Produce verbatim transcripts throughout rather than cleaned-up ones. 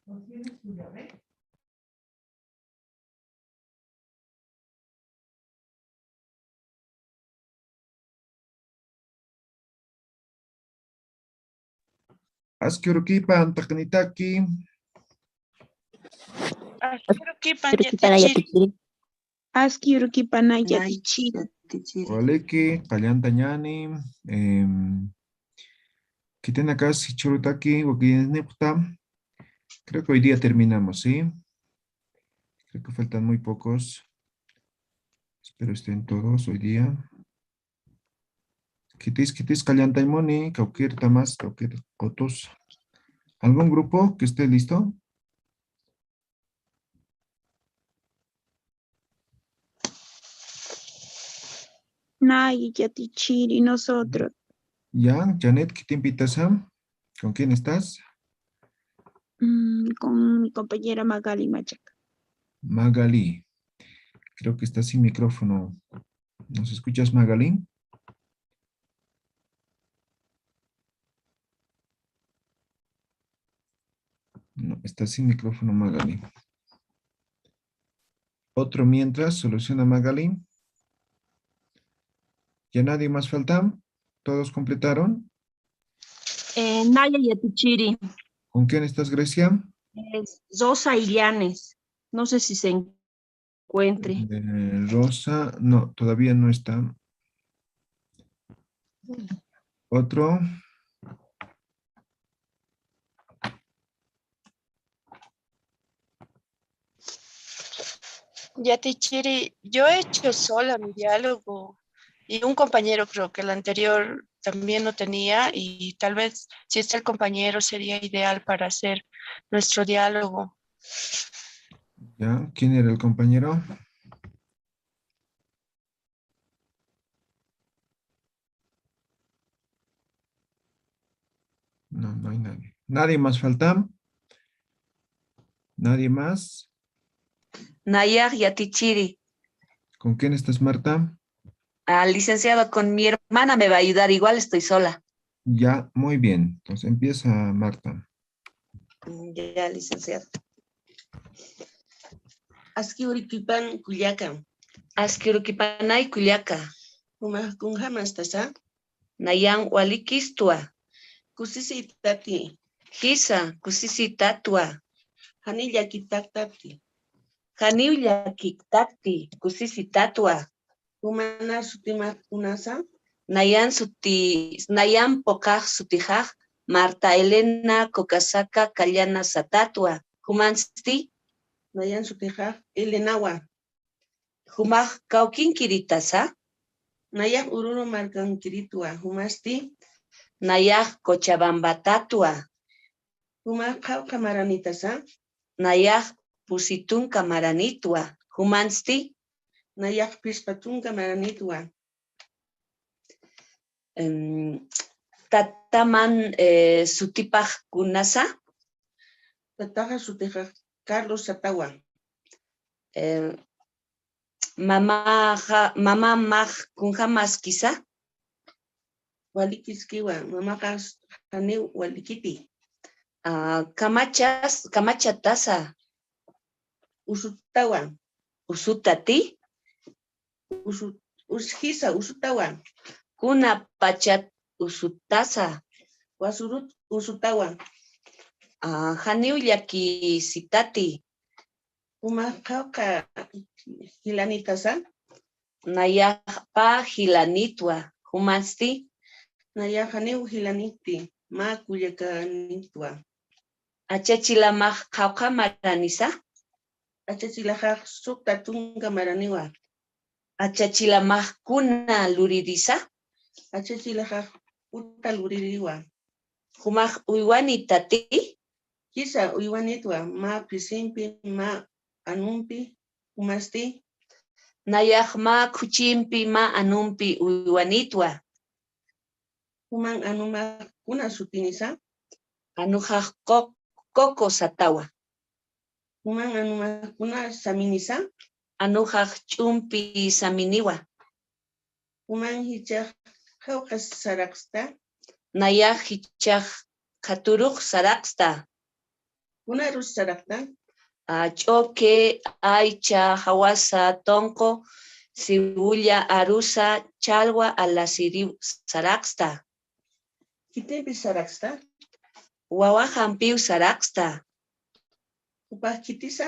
Aski urukipan taqinitaki. Aski urukipan yatichiri. Aski urukipan yatichiri. Waliki, qallanta ñani. Em, khitinakas jichhürutaki wakinisnipxta. Creo que hoy día terminamos, ¿sí? Creo que faltan muy pocos. Espero estén todos hoy día. Khitis, khitis, qallantay muni, kawkir tamas, kawkir qotus. ¿Algún grupo que esté listo? Nay, yatichiri, nosotros. Ya, Janet, ¿qué te invitas a? ¿Con quién estás? Mm, con mi compañera Magali Machaca. Magali. Creo que está sin micrófono. ¿Nos escuchas, Magali? No, está sin micrófono, Magali. Otro mientras soluciona Magali. ¿Ya nadie más falta? ¿Todos completaron? Eh, Naya yatichiri. ¿Con quién estás, Grecia? Es Rosa Illanes. No sé si se encuentre. Eh, Rosa, no, todavía no está. Otro. Yatichiri, yo he hecho sola mi diálogo y un compañero, creo que el anterior también lo tenía, y tal vez si está el compañero sería ideal para hacer nuestro diálogo. Ya, ¿quién era el compañero? No, no hay nadie. ¿Nadie más falta? ¿Nadie más? Nayax yatichiri. ¿Con quién estás, Marta? Ah, licenciado, con mi hermana me va a ayudar, igual estoy sola. Ya, muy bien. Entonces empieza, Marta. Ya, licenciado. Aski urikipan kullaka. Aski urikipanay kullaka. Jumax kunjamastasa. Nayan walikistwa. Kusisitati. Kisa, kusisitatwa. Janiw llakitaktati. Janiw llakiktakti, kusisitatwa. Jumana sutimax kunasa. Nayan suti, nayan pukax sutixax Marta Elena Cocasaca Callana Satatwa. Jumansti. Nayan sutixax Elenawa. Jumax kawkinkiritasa. Nayax Oruro markankiritwa. Jumasti. Nayax Cochabambatatwa. Jumax qhawqha maranitasa. Nayax Pusi Tunka maranitwa. Jumansti. Nayax Phisqa Tunka maranitwa. Em, tataman, eh, sutipax kunasa. Tataxa sutixa Carlos Satawa. Eh, mamaxa, mamamax kunjamaskisa. Walikiskiwa, mamaxa janiw walikiti. Ah, kamachas, kamachatasa. Usutawa. Usutati. Usu, usjisa, usutawa. Kuna pachat usutasa. Wasurut usutawa. Ah, janiw llakisitati. Jumax qhawqha jilanitasa. Nayax pä jilanitwa. Jumansti. Nayax janiw jilaniti, mä kullakanitwa. Achachilamax qhawqha maranisa. Achachilaxax sukta tunka maraniwa. Achachilamax kuna luririsa. Achachilaxax uta luririwa. Jumax uywanitati. Kisa uywanitwa, mä phisimpi, mä anumpi. Jumasti. Nayax mä khuchimpi, mä anumpi uywanitwa. Juman anumax kuna sutinisa. Anuxax Coco Satawa. Juman anumax kuna saminisa. Anuxax Ch'umpi saminiwa. Juman jichhax qhawqha saraqsta. Nayax jichhax qhaturux saraqsta. Kuna arus saraqta? Ah, ch'uki, aycha, jawasa, tunqu, siwulla, arusa, chalwa, alasiriw saraqsta. Khitimpi saraqsta? Wawaxampiw saraqsta. Jupax khitisa?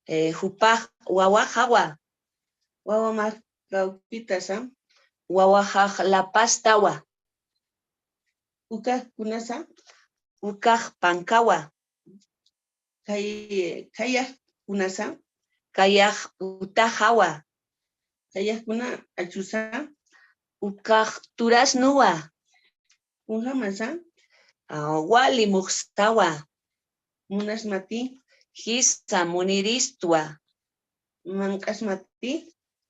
Eh, jupax wawaxawa. Wawa mä kawkitasa? Wawaxax lapastawa. Ukax kunasa? Ukax pankawa. Kay, kayax kunasa? Kayax utaxawa. Kayax kuna achusa? Ukax turasnuwa. Kunjamasa? Ah, wali muxsawa. Munasmati? Jisa muniristwa. Manq'asmati?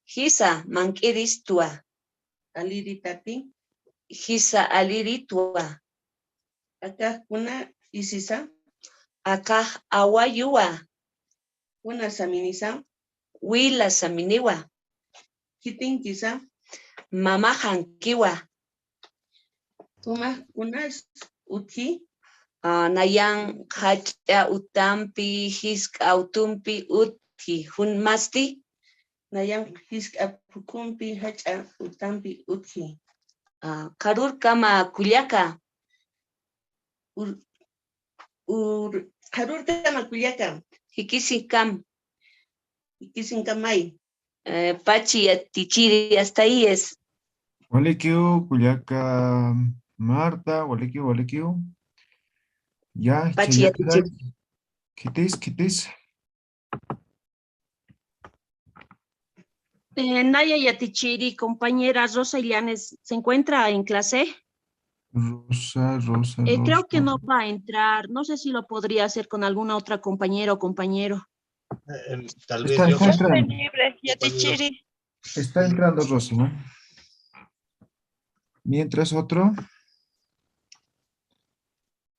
Jisa manq'iristwa. Aliritati? Jisa aliritwa. Akax kuna isisa? Akax awayuwa. Kuna saminisa? Wila saminiwa. Khitinkisa? Mamaxankiwa. Jumax kunas utji? Ah, nayan jach'a utampi, jisk'a utumpi utji. Jumasti? Nayan jisk'a phukhumpi, jach'a utampi utji. Ah, qharürkama kullaka. Ur, ur, qharürkama kullaka. Jikisinkam. Jikisinkamay. Eh, Pachi Yatichiri, hasta ahí es. Walikiw, kullaka Marta, walikiw, walikiw. Ya, Pachi Yatichiri. Khitis, khitis. Eh, Naya Yatichiri, compañera Rosa Illanes, ¿se encuentra en clase? Rosa, Rosa, eh, creo que Rosa. No va a entrar. No sé si lo podría hacer con alguna otra compañera o compañero. Eh, em, tal vez está, yo está entrando. Disponible, Yatichiri. Está entrando Rosa, ¿no? Mientras otro.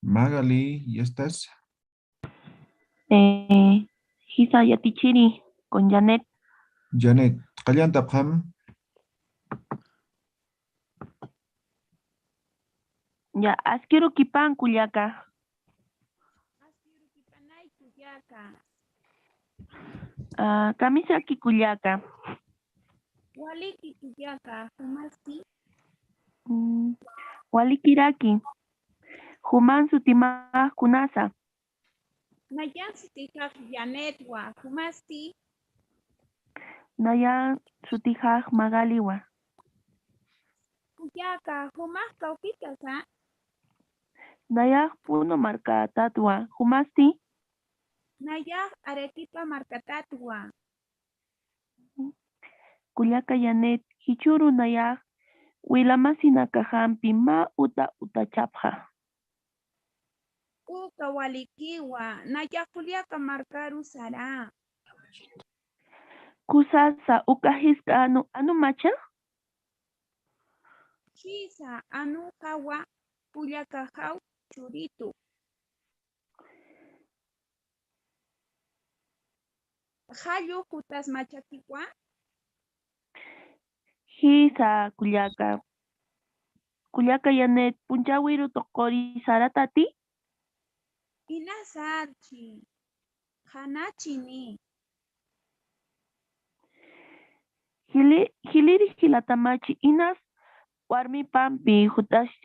Magali, ¿ya estás? Eh, jisa Yatichiri, con Janet. Janet, qallantapxam. Ya, askirukipan kullaka. Askirukipanay kullaka. Ah, kamisaki kullaka. Waliki kullaka, jumasti? Mm, walikiraki. Juman sutimax kunasa? Nayan sutixax Janetwa, jumasti? Nayan sutixax Magaliwa. Kullaka, jumax kawkitasa? Nayax Puno markatatwa, jumasti? Nayax Arequipa markatatwa. Kullaka Janet, jichhüru nayax wilamasinakaxampi mä uta utachapxa. Uka walikiwa, nayax kullaka markaru sara. Kusasa, uka jisk'a anu, anu macha? Jisa, anuxawa, kullakaxaw churitu. Jallu jutas machakiwa? Jisa, kullaka. Kullaka Janet, punchawiru tuquri saratati? Inasarchi. Qhanachini. Jili-, jiliri jilatamachi, inas warmipampi jutas-,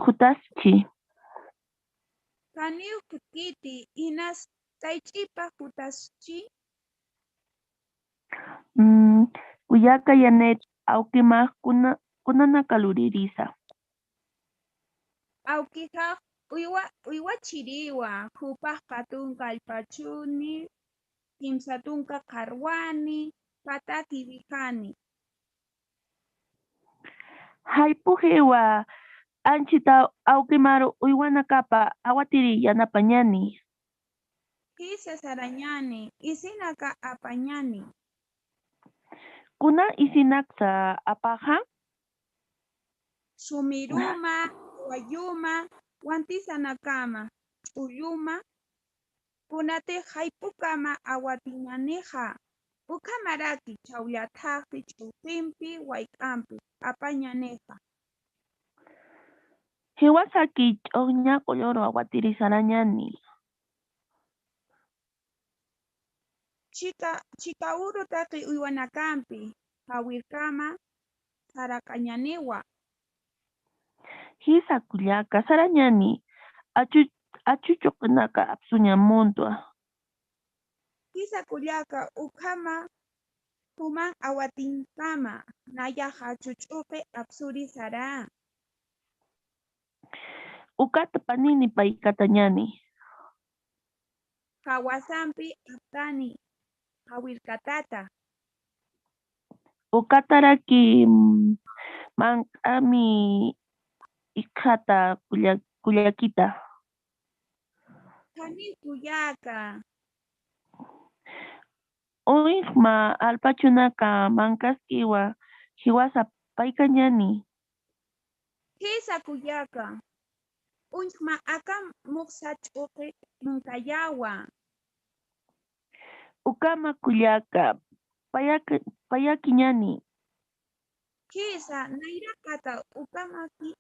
jutaschi. Janiw khiti, inas taych'ipa jutaschi. Mm, kullaka Janet, awkimax kuna-, kunanaka luririsa? Awkixax uywa, uywachiriwa, jupax qatun kallpachuni, kimsa tunka qharwani, pataki wijani. Jayp'uxiwa, anchhita awkimaru uywanakapa awatiri yanapañani. Jisa sarañani, isinaka apañani. Kuna isinaksa apaxa? Sumiruma, wayuma, wantisanakama, ch'ulluma, kunatix jayp'ukama awatiñanixa, ukhamaraki chhawllathaxi ch'uximpi wayk'ampi apañanixa. Jiwasaki ch'uxña q'ulluru awatiri sarañani. chika, chika uru taqi uywanakampi, jawirkama, saraqañaniwa. Jisa kullaka, sarañani, achu, achuchuqinaka apsuñamuntwa. Jisa kullaka, ukhama, juman awatinkama, nayax achuchuqi apsuri sara. Ukata panini paykatañani. Jawasampi aptani, jawirkatata. Ukataraki, mm, manq'ami ikxata kulla-, kullakita. Jani kullaka. Uñjma alpachunaka mankaskiwa jiwasa paykañani. Jisa kullaka. Uñjma aka muxsa ch'uqi munkayawa. Ukama kullaka, payaki-, payakiñani. Jisa, nayraqata ukamaki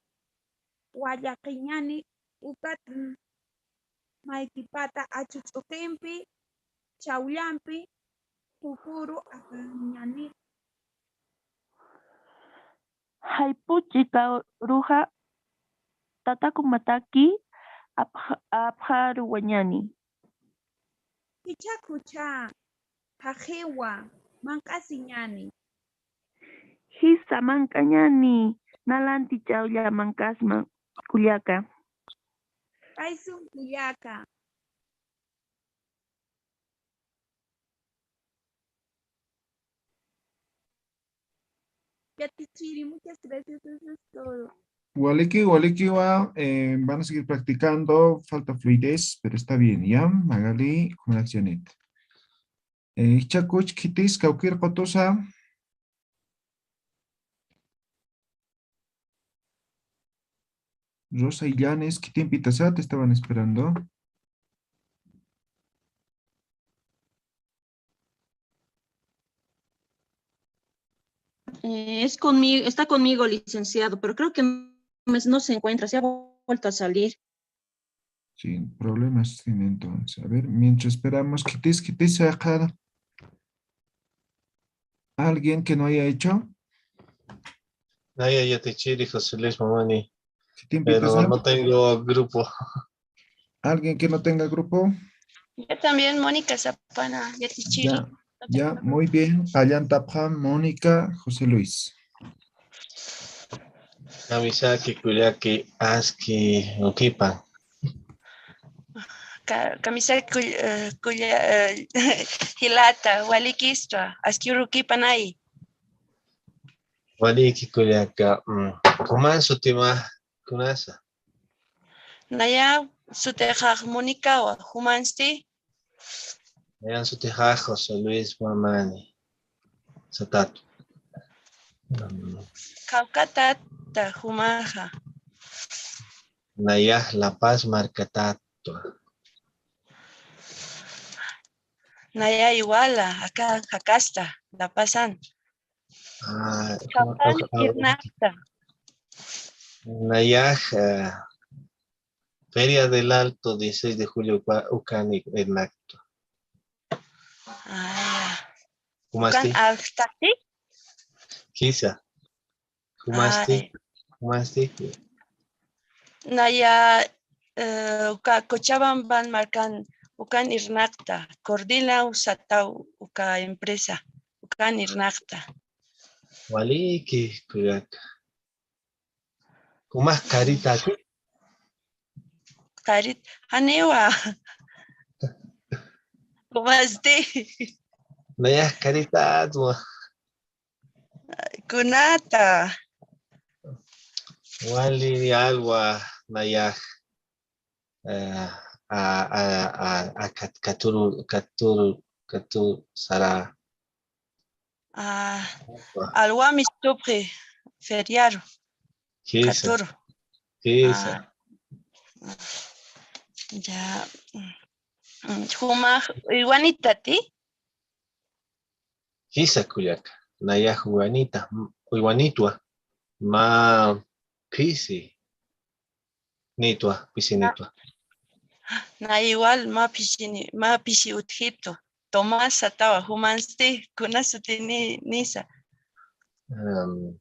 wallaqiñani, ukat maykipata achuch'uqimpi, chawllampi, jukuru apañani. Jaypuchi karuxa tatakumataki apxa-, apxaruwañani. Jichha khuchha, phaxiwa, manq'asiñani. Jisa manq'añani, nalanti chawlla manq'asma kullaka. Paysun kullaka. Yatichiri, muchas gracias, eso es todo. Waliki, walikiwa, eh, van a seguir practicando, falta fluidez, pero está bien, ¿ya? Magali, Juan Accionit. Eh, jichha kuch khitis, kawkir qutusa. Rosa Illanes, khitimpitasat, estaban esperando. Eh, es conmigo, está conmigo, licenciado, pero creo que me- no se encuentra, se ha vuelto a salir. Sin problemas tiene entonces. A ver, mientras esperamos, khitis, khitis, saqar. ¿Alguien que no haya hecho? Naya, yatichiri, José Luis Mamani. Pero no tengo grupo. ¿Alguien que no tenga grupo? Yo también, Mónica Zapana, yatichiri. Ya, ya, muy bien. Qallantapxam, Mónica, José Luis. Kamisaki kullaki aski ukipan. Ka-, kamisaki kull-, eh, kulla-, eh, jilata, walikistwa, aski urukipanay. Waliki kullaka, mm, ¿juman sutima kunasa? Naya sutixax Mónicawa, ¿jumansti? Nayan sutixax José Luis Mamani. Satat. Kawkatata jumaxa. Nayax La Paz markatatwa. Naya iguala, aka jakasta, La Pazan. Ah, kawkan irnaqta. Nayax, eh, Feria del Alto, dieciséis de julio, uka-, ukan irnaqta. Ah, ¿jumasti? ¿Ukan alxtati? Jisa. ¿Jumasti? Ay. ¿Jumasti? Naya, eh, uka Cochabamban markan ukan irnaqta, Cordila usataw uka empresa, ukan irnaqta. Waliki, kullaka. ¿Jumax Caritati? Carit-, janiwa. ¿Jumasti? Nayax Caritatwa. ¿Kunata? Wali alwa nayax, eh, a, a, a, a kat-, katuru, katuru, katu sara. Ah, alwami supxi feriaru. Jisa. Katuru. Jisa. Ah, ya. Mm, jumax uywanitati? Jisa kullaka, nayax uywanita, m-, uywanitwa, mä phisi nitwa, phisi nitwa. Na igual mä phisi ni-, mä phisi utjitu. Tomás satawa, jumansti kuna sutini nisa. Em,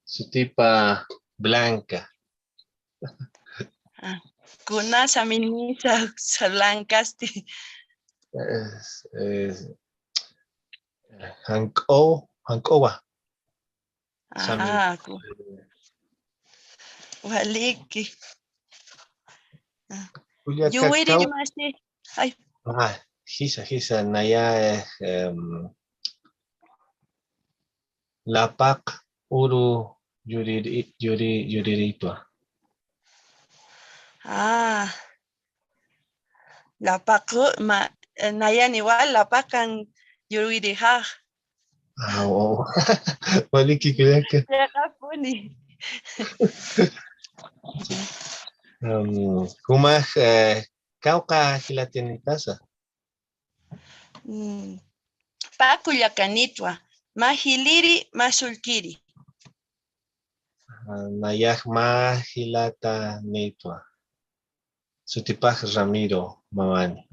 sutipa Blanca. Ah, kuna sami nisa, sa Blancasti. Es, es, jank'o, jank'owa. Sami. Ah, ku-, waliki. Ah, kullaka yuwiri kaw-, masi. Ay. Ah, jisa, jisa, naya, eh, em, lapaq uru yuriri-, yuri-, yurirïtwa. Ah. Lapaqu-, ma-, eh, nayan igual lapaqan yurwirixax. Ah, wow. Waliki kullaka. Yaqapuni. Um, jumax, eh, kawkha jilatinitasa. Mm, pä kullakanitwa, mä jiliri, mä sullkiri. Ah, nayax mä jilatanitwa. Sutipax Ramiro, mamani.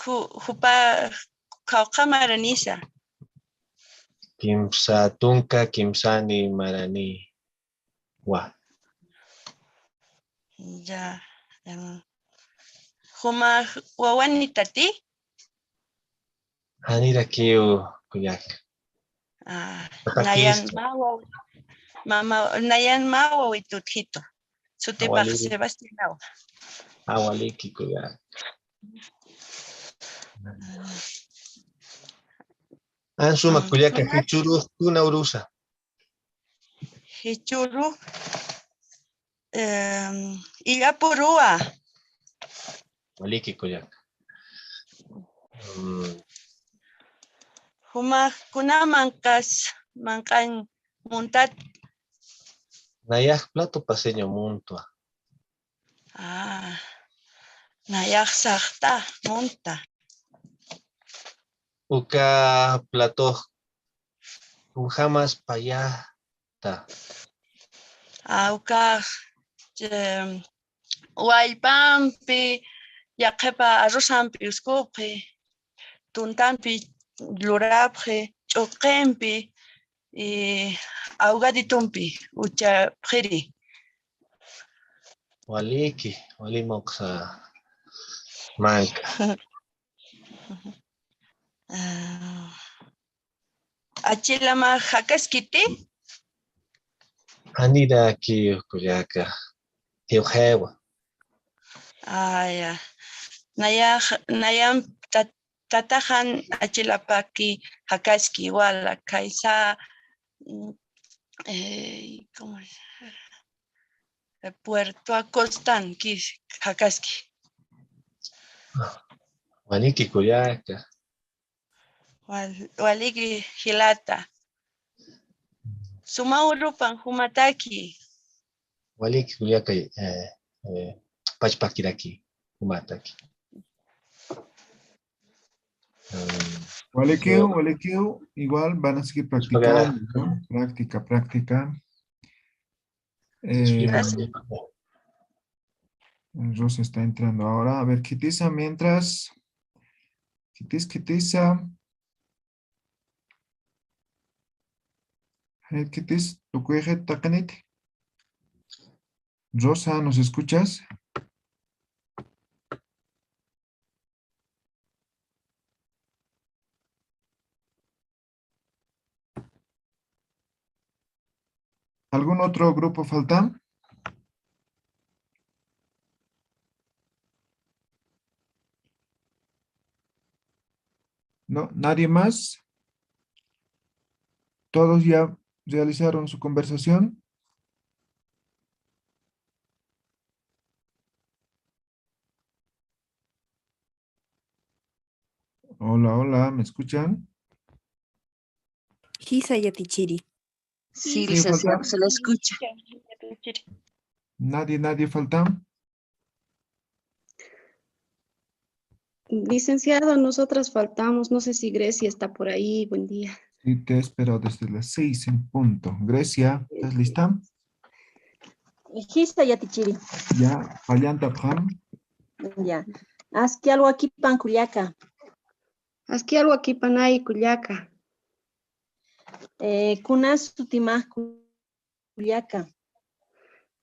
Ju-, jupa qawqha maranisa. Kimsa tunka kimsani marani. Wa. Ya, em, juma wawanitati. Janirakiw kullaka. Ah, nayan mä waw-, mama, nayan mä wawitutjitu. Sutipax Sebastianawa. Awaliki kullaka. An suma kullaka, jichhürux kuna urusa. Jichhürux, em, Illapurua. Waliki kullaka. Mm. Jumax kuna manqas, manqañ muntat. Nayax plato paceño muntwa. Ah, nayax saxta munta. Uka platox kunjamas payata. Ah, ukax, em, wallpampi, yaqhipa arrozampi uskupxi, tuntampi lurapxi, ch'uqimpi, y ahogaditumpi uchapxiri. Waliki, wali muxsa manka. Ah, achilamax jakaskiti? Janirakiw kullaka, jiwxawa. Ah, ya. Nayax, nayan tat-, tataxan achilapaki jakaski, wala, kaysa, mm, eh, ¿cómo es? Puerto Acostán, kis-, jakaski. Waliki kullaka. Wal-, waliki jilata. Suma urupan jumataki. Waliki kullaka, eh, eh, pachpakiraki jumataki. Em, walikiw, walikiw, igual van a seguir practicando, ¿no? Práctica, práctica. Eh, Rosa está entrando ahora. A ver, Kitisa, mientras. Kitis, Kitisa. Eh, Kitis, tukuyxit taqiniti. Rosa, ¿nos escuchas? ¿Algún otro grupo falta? No, nadie más. Todos ya realizaron su conversación. Hola, hola, ¿me escuchan? Jisa yatichiri. Sí, sí, licenciado, falta, se le escucha. Nadie, nadie falta. Licenciado, nosotras faltamos. No sé si Grecia está por ahí. Buen día. Sí, te he esperado desde las seis en punto. Grecia, ¿estás lista? Jisa yatichiri. Ya, pallantapxam. Ya. Aski alwakipan kullaka. Aski alwakipanay kullaka. Eh, kunas sutimax kullaka.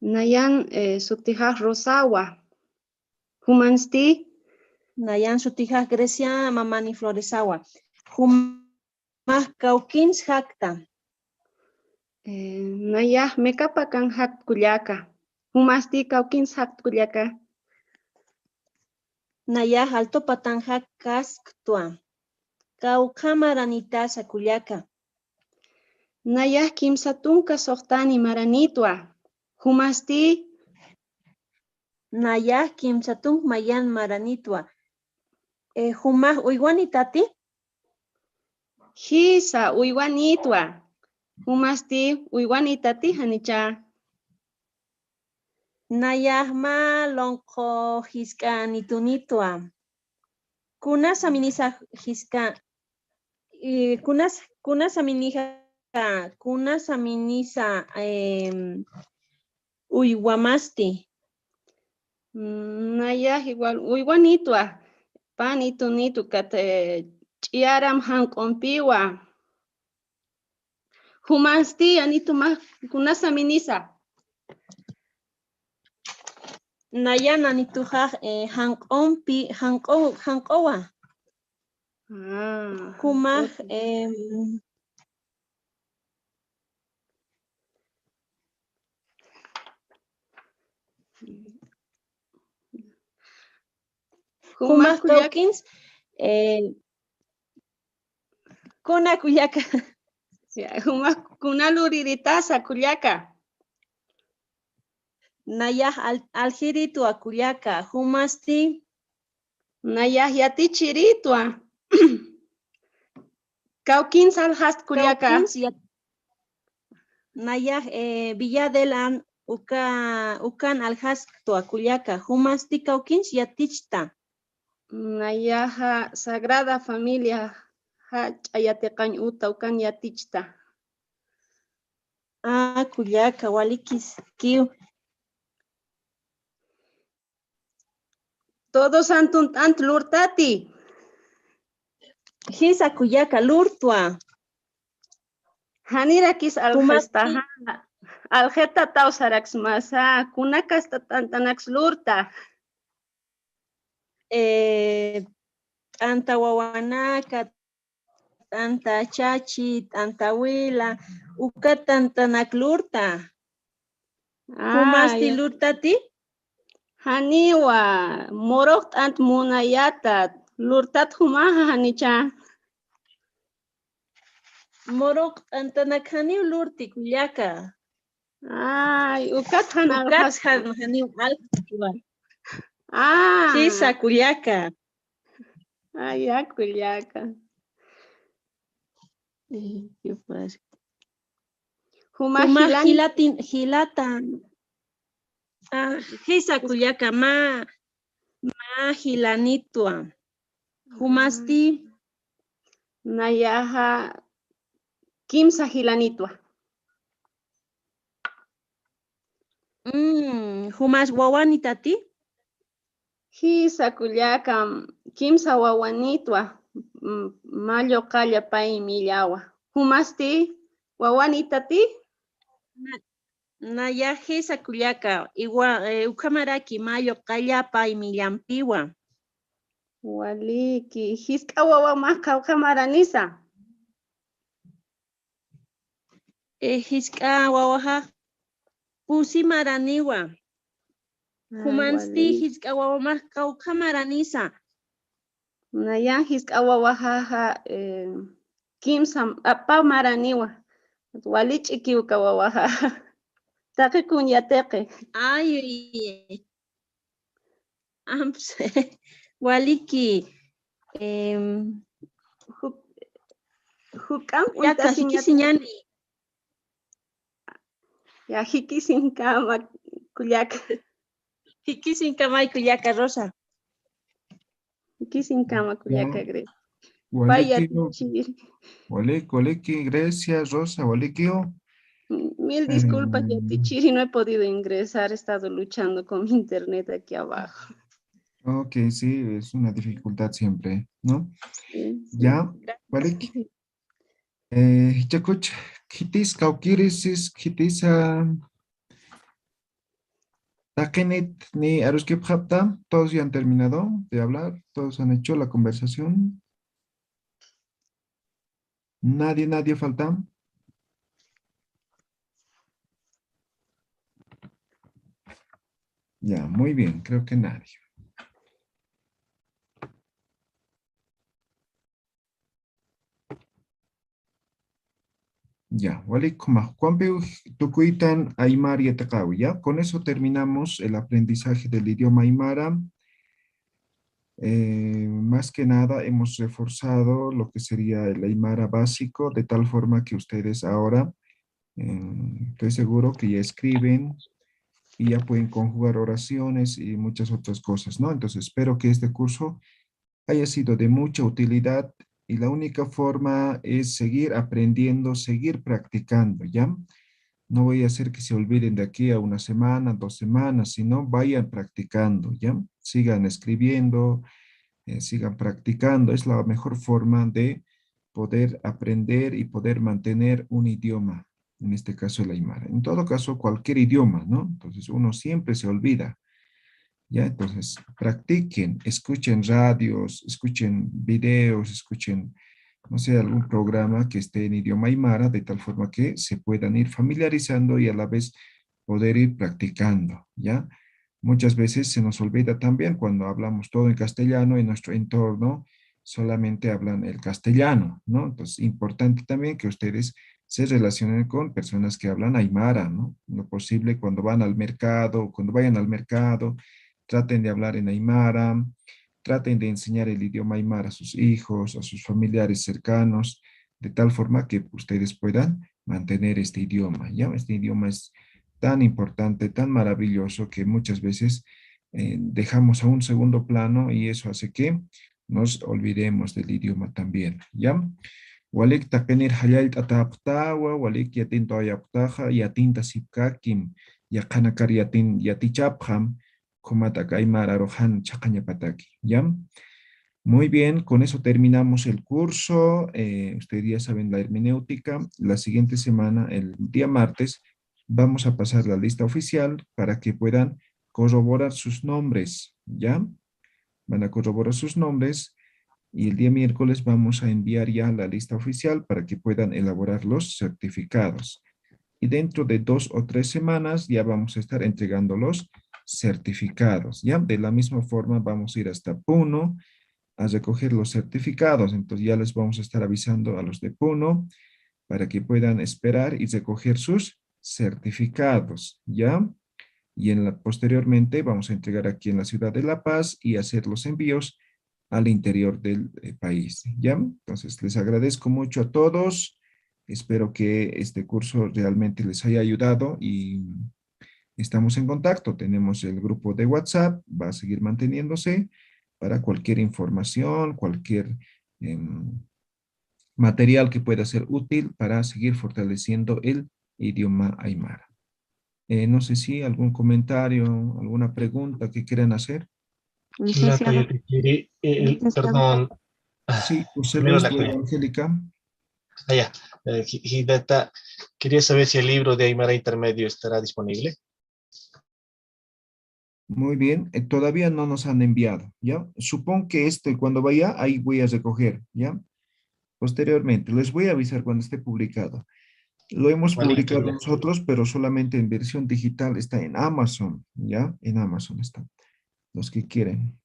Nayan, eh, sutijax Rosawa. Jumansti? Nayan sutijax Grecia, mamani Floresawa. Jumax kawkins jakta. Eh, nayax mekapakan jakt kullaka. Jumasti kawkins jakt kullaka. Nayax altopatan jakt kasktwa. Kawkha maranitasa kullaka. Nayax kimsa tunka suxtani maranitwa. Jumasti? Nayax kimsa tunk mayan maranitwa. Eh, jumax uywanitati? Jisa, uywanitwa. Jumasti uywanitati, janicha. Nayax mä lunqu jisk'a nitunitwa. Kunasa minisa jisk'a, eh, kunas, kunasa minisa, kunasa minisa, em, uywamasti. Mm, nayax igual uywanitwa, pä nitunitu kat, eh, ch'iyaram janq'umpiwa. Jumasti, nanitumax, kunasa minisa. Nayax nanituxax, eh, janq'umpi, janq'u, janq'uwa. Ah, jumax, ok. Em, jumax kullaka, kawkins, eh, kuna kullaka. Ya, jumax kuna luriritasa kullaka. Nayax al-, aljiritwa kullaka, jumasti. Nayax yatichiritwa. Kawkins aljast kullaka. Kawkins yat-, nayax, eh, Villa del an uka, ukan aljasktwa kullaka. Jumasti kawkins yatichta. Nayaxa Sagrada Familia jach'a yatiqañ uta ukan yatichta. Ah, kullaka, walikiskiw. Todo Santo unt'ant lurtati. Jisa kullaka, lurtwa. Janirakis aljasta, jumasti, aljatataw saraksmasa, kunakasta t'ant'anaks lurta. Eh, t'anta wawanaka, t'anta chachi, t'anta wila, uka t'antanak lurta. Jumasti lurtati? Janiwa, murux t'ant munayata, lurtat jumaxa janicha. Murux t'antanak janiw lurti kullaka. Ay, ukat jan, ukat aljast, jan, janiw aljaskiwa. Ah. Jisa kullaka. Ay, ya kullaka. Eh, qué padre. Juma, juma jilan, jilatin, jilata. Ah, jisa kullaka mä, mä jilanitwa. Jumasti. Nayaxa kimsa jilanitwa. Mm, jumas wawanitati? Jisa kullaka, kimsa wawanitwa, m-, mä lluqalla pay millawa. Jumasti wawanitati? Na-, nayax jisa kullaka, iwa-, eh, ukhamaraki mä lluqalla pay millampiwa. Waliki, jisk'a wawamax kawkha maranisa. Eh, jisk'a wawaxa pusi maraniwa. Ah, jumansti wali, jisk'a wawamax kawkha maranisa. Nayan jisk'a wawaxaxa, eh, kimsa p'apa maraniwa. Wali ch'ikiw uka wawaxaxa. Taqi kun yatiqi. Ay, uy. Amps, waliki, em, juk-, juk'amp uñt'asiñani. Ya, jikisinkama, kullaka. Jikisinkamay, kullaka Rosa. Jikisinkama, kullaka Gre-, Waliki, walikiw. Waliki, waliki, Grecia, Rosa, walikiw. Mil disculpas, eh, yatichiri, no he podido ingresar, he estado luchando con mi internet aquí abajo. Ok, sí, es una dificultad siempre, ¿no? Sí, sí. Ya, gracias. Walik. Eh, jichhakuch, khitis, kawkïrisis, khitisa, taqinit, ni aruskipxapta, todos ya han terminado de hablar, todos han hecho la conversación. Nadie, nadie falta. Ya, muy bien, creo que nadie. Ya, walik, ukhamax, ukhamapiw tukuytan aymar yatiqäwi, ¿ya? Con eso terminamos el aprendizaje del idioma aymara. Eh, más que nada hemos reforzado lo que sería el aymara básico, de tal forma que ustedes ahora, eh, estoy seguro que ya escriben y ya pueden conjugar oraciones y muchas otras cosas, ¿no? Entonces, espero que este curso haya sido de mucha utilidad y la única forma es seguir aprendiendo, seguir practicando, ¿ya? No voy a hacer que se olviden de aquí a una semana, dos semanas, sino vayan practicando, ¿ya? Sigan escribiendo, eh, sigan practicando. Es la mejor forma de poder aprender y poder mantener un idioma, en este caso el aymara. En todo caso, cualquier idioma, ¿no? Entonces, uno siempre se olvida. ¿Ya? Entonces, practiquen, escuchen radios, escuchen videos, escuchen, no sé, algún programa que esté en idioma aymara, de tal forma que se puedan ir familiarizando y a la vez poder ir practicando, ¿ya? Muchas veces se nos olvida también cuando hablamos todo en castellano, en nuestro entorno solamente hablan el castellano, ¿no? Entonces, importante también que ustedes se relacionen con personas que hablan aymara, ¿no? Lo posible cuando van al mercado, cuando vayan al mercado, traten de hablar en aymara, traten de enseñar el idioma aymara a sus hijos, a sus familiares cercanos, de tal forma que ustedes puedan mantener este idioma, ¿ya? Este idioma es tan importante, tan maravilloso que muchas veces, eh, dejamos a un segundo plano y eso hace que nos olvidemos del idioma también, ¿ya? Walik taqinir jallallt'atäpxtawa, walik yatintawayapuxtaxa, yatintasipkakim, yaqhanakar yatin, yatichapxam, ukhamat aka aymar arux jan chhaqañapataki, ¿ya? Muy bien, con eso terminamos el curso. Eh, ustedes ya saben la hermenéutica. La siguiente semana, el día martes, vamos a pasar la lista oficial para que puedan corroborar sus nombres, ¿ya? Van a corroborar sus nombres y el día miércoles vamos a enviar ya la lista oficial para que puedan elaborar los certificados. Y dentro de dos o tres semanas ya vamos a estar entregando los certificados, ¿ya? De la misma forma vamos a ir hasta Puno a recoger los certificados. Entonces ya les vamos a estar avisando a los de Puno para que puedan esperar y recoger sus certificados, ¿ya? Y en la, posteriormente vamos a entregar aquí en la ciudad de La Paz y hacer los envíos al interior del, eh, país, ¿ya? Entonces, les agradezco mucho a todos. Espero que este curso realmente les haya ayudado y estamos en contacto. Tenemos el grupo de WhatsApp, va a seguir manteniéndose para cualquier información, cualquier, em, material que pueda ser útil para seguir fortaleciendo el idioma aymara. Eh, no sé si algún comentario, alguna pregunta que quieran hacer. Licenciado. Latayati kiri, eh, el, licenciado, perdón. Ah, sí, José Luis, Angélica. Ah, ya. Eh, Hi-, Hideta, quería saber si el libro de Aymara Intermedio estará disponible. Muy bien, eh, todavía no nos han enviado, ¿ya? Supongo que este, cuando vaya, ahí voy a recoger, ¿ya? Posteriormente, les voy a avisar cuando esté publicado. Lo hemos publicado nosotros, pero solamente en versión digital está en Amazon, ¿ya? En Amazon está. Los que quieren.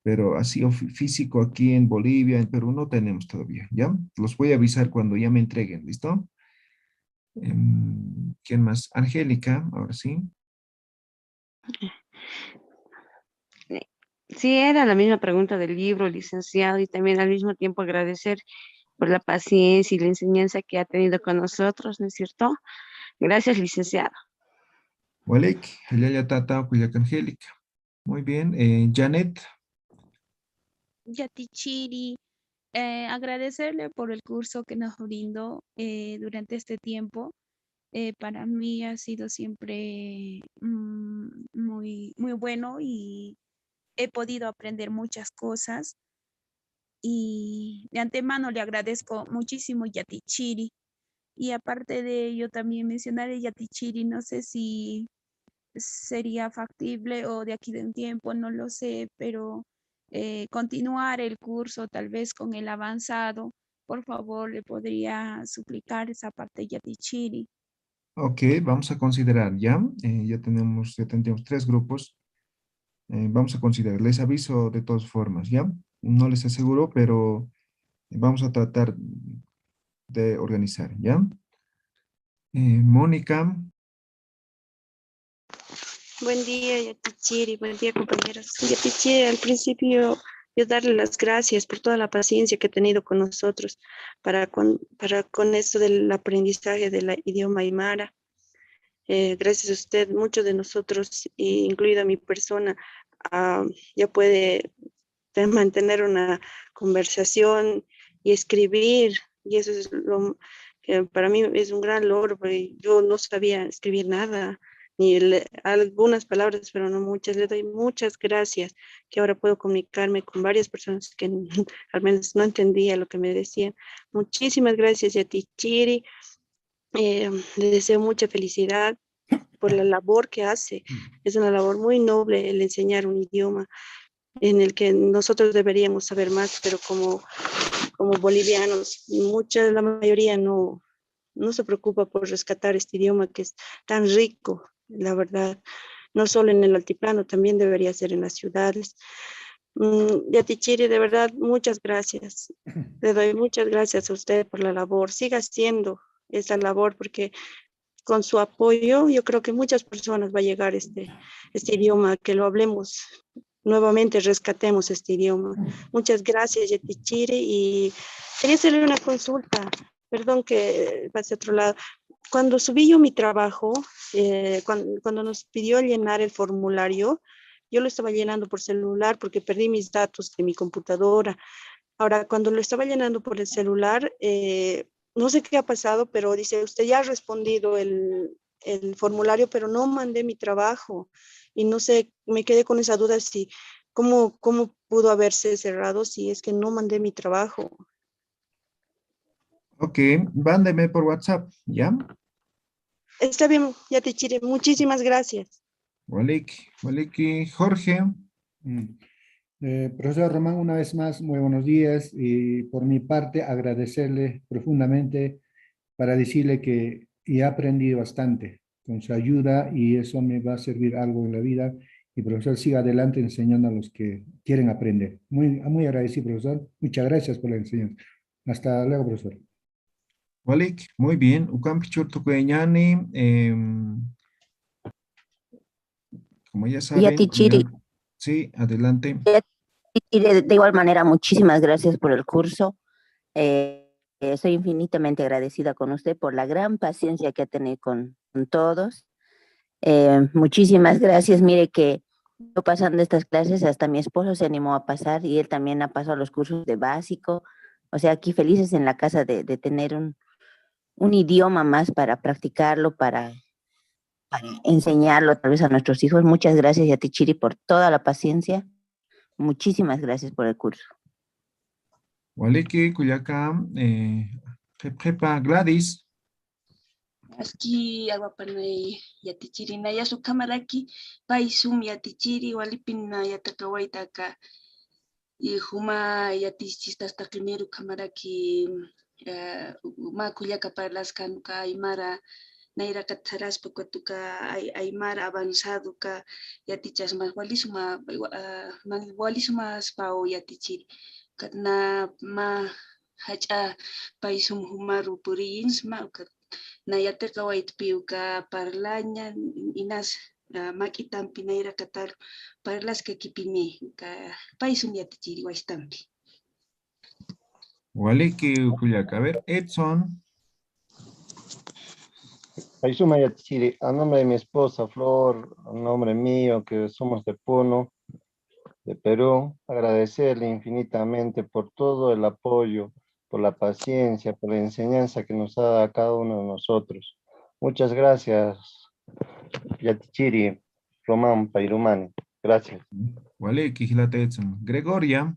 Pero así ofi-, físico aquí en Bolivia, en Perú, no tenemos todavía, ¿ya? Los voy a avisar cuando ya me entreguen, ¿listo? Em, ¿quién más? Angélica, ahora sí. Eh, sí, era la misma pregunta del libro, licenciado, y también al mismo tiempo agradecer por la paciencia y la enseñanza que ha tenido con nosotros, ¿no es cierto? Gracias, licenciado. Walik, jallalla tata, kullaka Angélica. Muy bien, eh, Janet. Yatichiri, eh, agradecerle por el curso que nos brindó, eh, durante este tiempo. Eh, para mí ha sido siempre, mm, muy, muy bueno y, he podido aprender muchas cosas y de antemano le agradezco muchísimo Yatichiri. Y aparte de ello, también mencionar el Yatichiri, no sé si sería factible o de aquí de un tiempo, no lo sé, pero eh, continuar el curso tal vez con el avanzado. Por favor, le podría suplicar esa parte Yatichiri. Ok, vamos a considerar, ¿ya? Eh, ya tenemos, ya tenemos tres grupos. Eh, vamos a considerar. Les aviso de todas formas, ¿ya? No les aseguro, pero vamos a tratar de organizar, ¿ya? Eh, Mónica. Buen día, Yatichiri. Buen día, compañeros. Yatichiri, al principio yo darle las gracias por toda la paciencia que ha tenido con nosotros para con, para con esto del aprendizaje del idioma aymara. Eh, gracias a usted, muchos de nosotros, incluida mi persona, ah, ya puede de mantener una conversación y escribir. Y eso es lo que para mí es un gran logro, porque yo no sabía escribir nada, ni le- algunas palabras, pero no muchas. Le doy muchas gracias que ahora puedo comunicarme con varias personas que al menos no entendía lo que me decían. Muchísimas gracias, Yatichiri. Eh, le deseo mucha felicidad por la labor que hace. Es una labor muy noble el enseñar un idioma en el que nosotros deberíamos saber más, pero como, como bolivianos, mucha, la mayoría no, no se preocupa por rescatar este idioma que es tan rico, la verdad, no solo en el altiplano, también debería ser en las ciudades. Mm, Yatichiri, de verdad, muchas gracias. Le doy muchas gracias a usted por la labor. Siga haciendo esa labor porque con su apoyo yo creo que muchas personas va a llegar este, este idioma, que lo hablemos nuevamente, rescatemos este idioma. Muchas gracias, Yatichiri, y quería hacerle una consulta, perdón que pase a otro lado. Cuando subí yo mi trabajo, eh, cuan- cuando nos pidió llenar el formulario, yo lo estaba llenando por celular porque perdí mis datos de mi computadora. Ahora, cuando lo estaba llenando por el celular, eh, no sé qué ha pasado, pero dice, usted ya ha respondido el, el formulario, pero no mandé mi trabajo. Y no sé, me quedé con esa duda si, ¿cómo, cómo pudo haberse cerrado si es que no mandé mi trabajo? Ok, mándeme por WhatsApp, ¿ya? Está bien, Yatichiri, muchísimas gracias. Waliki, waliki, Jorge. Mm. Eh, profesor Román, una vez más, muy buenos días y por mi parte agradecerle profundamente para decirle que he aprendido bastante con su ayuda y eso me va a servir algo en la vida. Y profesor, siga adelante enseñando a los que quieren aprender. Muy, muy agradecido, profesor. Muchas gracias por la enseñanza. Hasta luego, profesor. Walik, muy bien. Ukampi churtukuyañani, em, como ya saben, Yatichiri. Ya, sí, adelante. Yatichiri, de igual manera, muchísimas gracias por el curso. Eh, eh, soy infinitamente agradecida con usted por la gran paciencia que ha tenido con, con todos. Eh, muchísimas gracias. Mire que yo pasando estas clases, hasta mi esposo se animó a pasar y él también ha pasado los cursos de básico. O sea, aquí felices en la casa de, de tener un, un idioma más para practicarlo, para, para enseñarlo tal vez a nuestros hijos. Muchas gracias, Yatichiri, por toda la paciencia. Muchísimas gracias por el curso. Waliki, kullaka, eh, qhipqhipa Gladys. Aski awapanay Yatichiri nayas ukhamaraki, pay sum Yatichiri walipin yataqawayta aka, y juma yatichistastaqinir ukhamaraki, eh, mä kullaka parlaskan uka aymara, nayraqat saraspa ukat uka ay-, aymara avanzado uka yatichasma, wali suma, ah, man-, wali sumaspaw Yatichiri. Ukat na mä jach'a pay sum jumaru puriyinsma, ukat na yatiqawaytpi uka parlaña, inas, ah, mak'itampi nayraqatar parlaskakipini, uka pay sum Yatichiri wastampi. Waliki, kullaka. A ver, Edson. Pay suma Yatichiri, a nombre de mi esposa Flor, a nombre mío, que somos de Puno, de Perú, agradecerle infinitamente por todo el apoyo, por la paciencia, por la enseñanza que nos ha dado a cada uno de nosotros. Muchas gracias, Yatichiri, Román Pairumani. Gracias. Waliki, jilata Edson. Gregoria.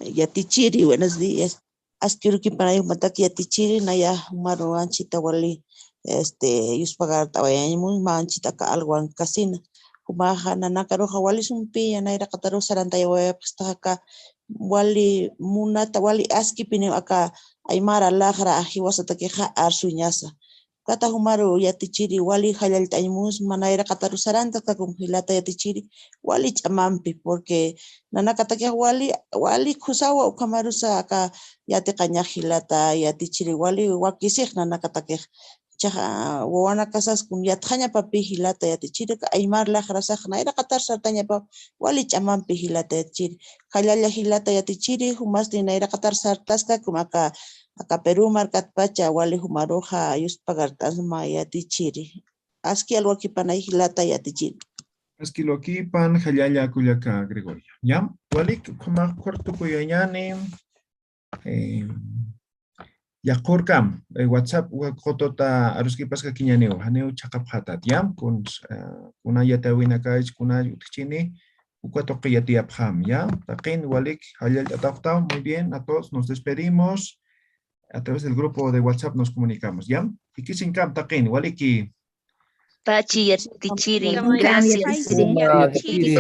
Yatichiri, buenos días. Aski urukipanayu jumatak yatichiri, naya jumaru anchita wali, este, yuspagart'awayañamun, mä anchita aka algo ankasina. Jumaxa nanakaruxa wali sumpiya, nayraqataru sarantayawayapxstaxa aka wali munata, wali askipiniw aka aymara laxra jiwasatakixa arsuñasa. Kata jumaru yatichiri wali jallallt'añmusma, nayraqataru sarantaskakum jilata yatichiri wali ch'amampi, porque nanakatakix wali, wali khusawa ukhamarusa aka yatiqañax jilata yatichiri wali wakisix nanakatakix. Chaxa wawanakasas kun yatxañapapi jilata yatichiri, aka aymar laxrasax nayraqatar sartañapa wali ch'amampi jilata yatichiri. Jallalla jilata yatichiri, jumasti nayraqatar sartaskakum aka, aka Perú markatpacha wali jumaruxa yuspagart'asma yatichiri. Aski alwakipanay jilata yatichiri. Aski alwakipan jallalla kullaka Gregoria. Ya, walik ukhamax corto kuyañani. Eh, yaqurkam, eh, WhatsApp wa-, qut'uta aruskipaskakiñaniw, janiw chhaqapxatat, ya, kun, eh, kuna yatiyawinakach, kuna utjchini, uka tuqi yatiyapxam, ya, taqin walik, jallallt'ataxtaw, muy bien, a todos, nos despedimos, a través del grupo de WhatsApp nos comunicamos, ya, jikisiñkam taqin, waliki. Pachi yatichiri, gracias. Yatichiri.